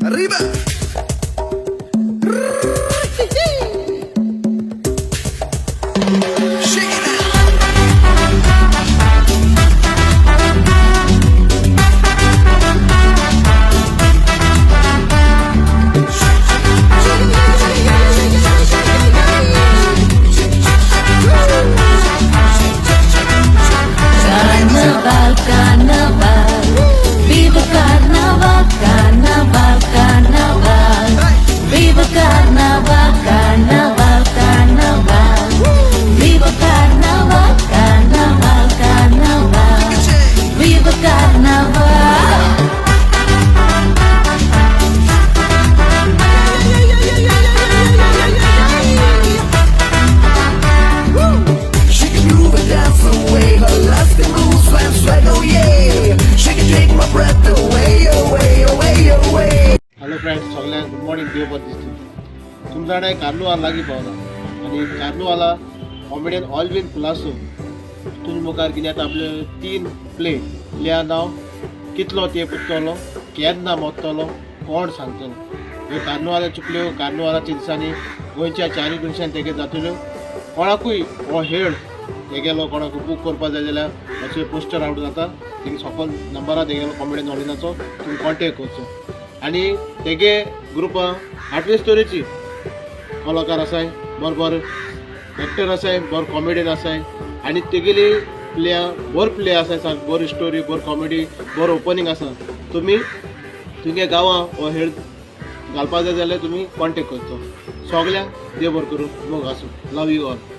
Arriba. Shake it out. Carnaval, carnaval, viva carnaval, carnaval, carnaval, viva carnaval, carnaval, carnaval, viva carnaval, carnaval, carnaval, viva carnaval. She can move and dance away her last moves and swag, oh yeah. She can take my breath away, away, away, away. Hello friends, सगळ्यांक good morning. देव बरें दिसता. तुमकां जाणा, कार्नुवाल लागीं पावला आनी कार्नुवाला comedian ऑलवीन Colaco तुमच्या मुखार कितें आतां आपले तीन प्ले. प्लेया नांव कितलो तेंप उरतलो, केन्ना मोत्तलो, कोण सांगतलो. ह्यो कार्नुवालाच्यो प्लेयो कार्नुवालाच्या दिसांनी गोंयच्या चारूय मनशान तेगे जातल्यो. कोणाकूय हो हेळ तेगेलो कोणाकूय बूक करपा जाय जाल्यार मातशें पोस्टर आवट जाता. तेगे सोंपल नंबरा तेगेलो कॉमेडियन ऑलविनाचो तुमी कॉन्टेक्ट करचो. आनी तेगे ग्रुपा आठवे स्टोरीची कलाकार आसाय, बरो बरो एक्टर आसाय, बरो कॉमेडियन आसाय आनी तेगेली प्लेया बरो प्ले आसाय. सारको बरी स्टोरी, बरो कॉमेडी, बरो ओपनींग आसा. तुमी तुमगे गांवां हो हेळ घालपा जाय जाल्यार तुमी कॉन्टेक्ट करचो. सगल्यांक देव बरें करूं, मोग आसूं. Love you all.